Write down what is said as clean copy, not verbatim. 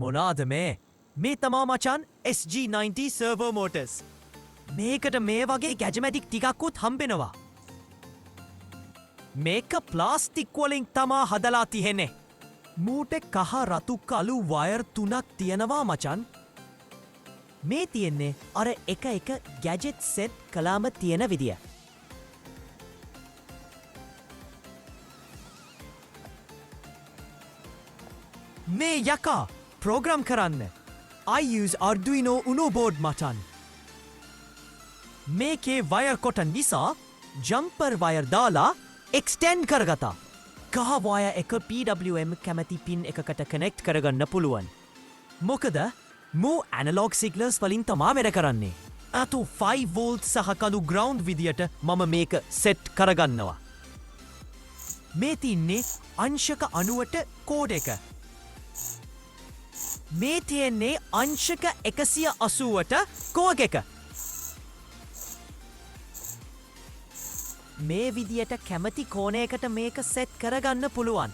මොනාද මේ? මේ තමා මචන් SG90 servo motors. මේකට මේ වගේ ගැජමැටික් ටිකක්කුත් හම්බෙනවා. මේක ප්ලාස්ටික් වලින් තමා හදලා තියෙන්නේ. මූට කහ, රතු, කළු වයර් තුනක් තියෙනවා මචන්. මේ තියෙන්නේ අර එක එක ගැජෙට් සෙට් කලාම තියෙන විදිය. මේ යකා ප්‍රෝග්‍රම් කරන්න. I use Arduino Uno board මචන්. මේකේ වයර් කොට නිසා ජම්පර් වයර් දාලා එක්ස්ටෙන්ඩ් කරගතා. කහ වයර් එක PWM කැමති පින් එකකට කනෙක්ට් කරගන්න පුළුවන්. මොකද මූ ඇනලොග් සිග්නල්ස් වලින් තමා වැඩ කරන්නේ. අතු 5 වෝල්ට් සහ කළු ග්‍රවුන්ඩ් විදියට මම මේක සෙට් කරගන්නවා. මේ තින්නේ අංශක 90ට කෝඩ් එක. මේ තියෙන්නේ අංශක 180ට කෝඩ් එක. මේ විදියට කැමති කෝණයකට මේක සෙට් කරගන්න පුළුවන්.